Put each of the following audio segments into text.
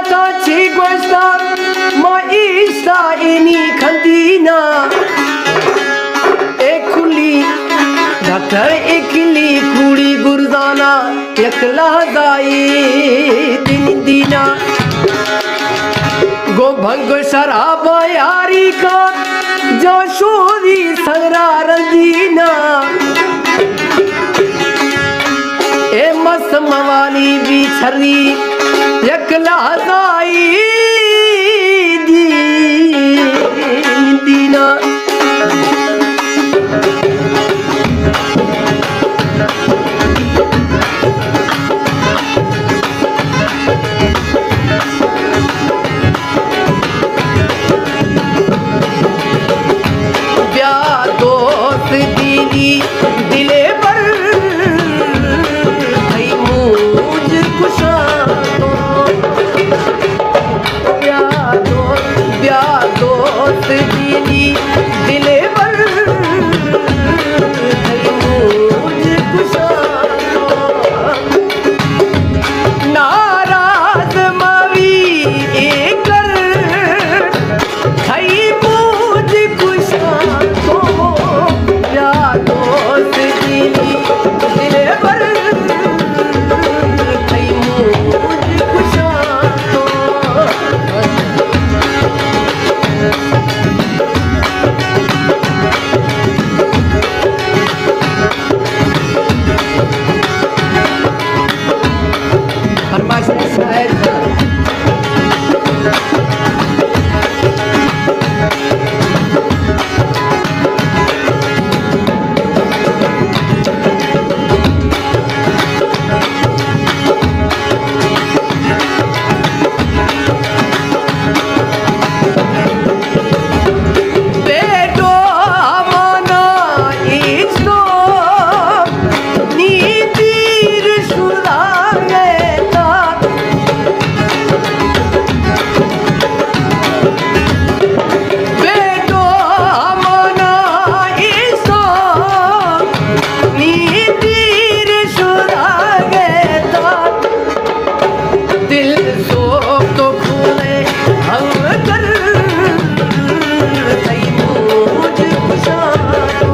تا چی گوشتا ما ایشتا اینی کھندینا، اے کلی ڈاکٹر اے کلی کوڑی گرزانا، یک لحظہ ای دن دینا۔ گو بھنگ شراب یاری کا جو شوری سنگرا رندینا۔ اے مست موانی بی چھری یک لحظہ ای دین دینا۔ بیا دوست دینی دلے بر، تئی موج کشاں تو۔ بیا دوست، بیا دوست دینی دلے بر، تئی موج کشاں تو۔ ناراض مہ بی اے کر، تئی موج کشاں تو۔ بیا دوست دینی دلے بر، تئی موج کشاں تو۔ فرمائش شاعر۔ بیٹو امانا ایشتو نی تیر شداگتا۔ بیٹو امانا ایشتو نی تیر شداگتا۔ دل سوخت و خون ہم کر، تئی موج کشاں تو۔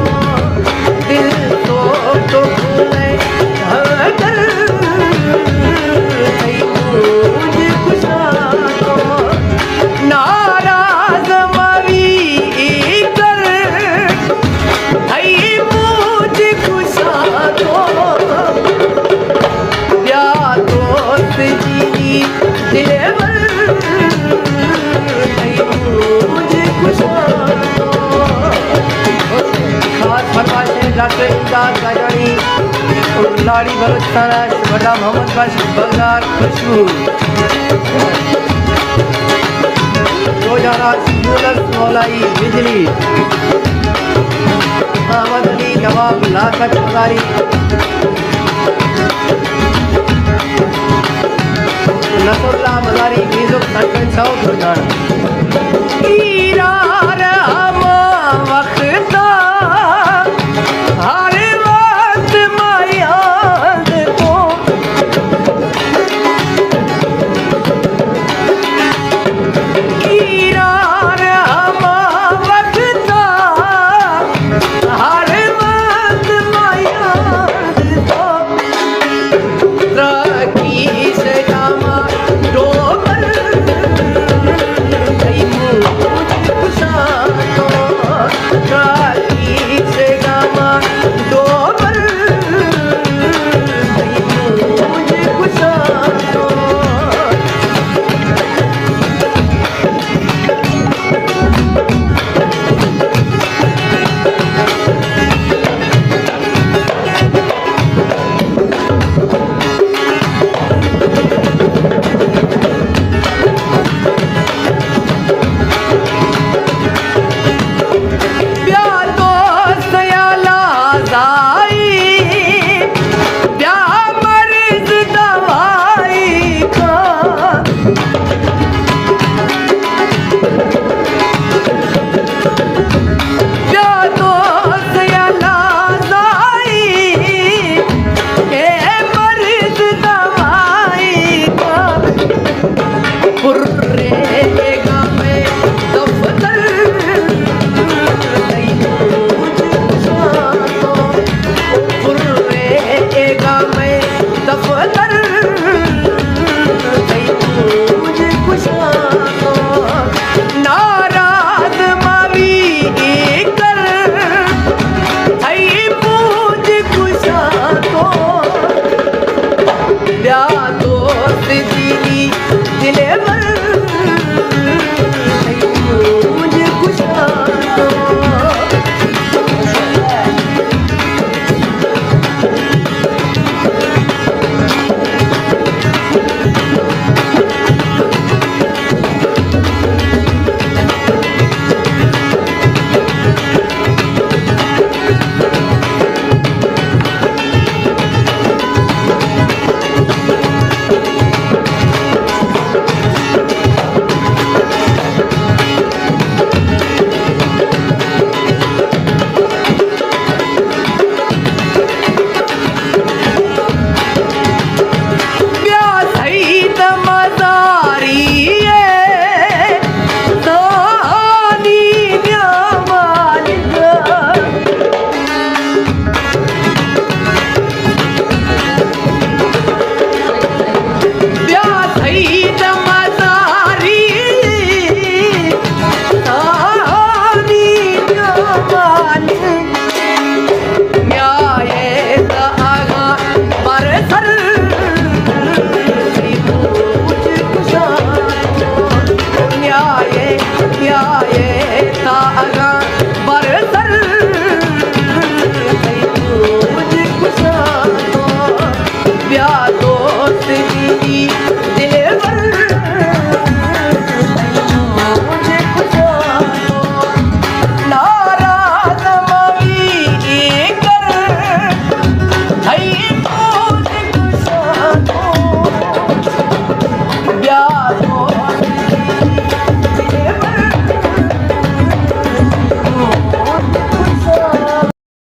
دل سوخت و خون ہم کر، تئی موج کشاں تو۔ ناراض مہ بی اے کر، تئی موج کشاں تو۔ بیا دوست جی دلبر، تئی موج کشاں تو۔ خاص فرمائش ڈاکٹر امداد گاجانی اور لاڑی بلوچستان، بڈا محمد بخش بغداد خوشبو۔ روزانہ یونس مولائی بجلی، احمد علی نواب لاکھ مزاری، نصر اللہ مزاری، میوزک سرپنچ صاحب روزانہ۔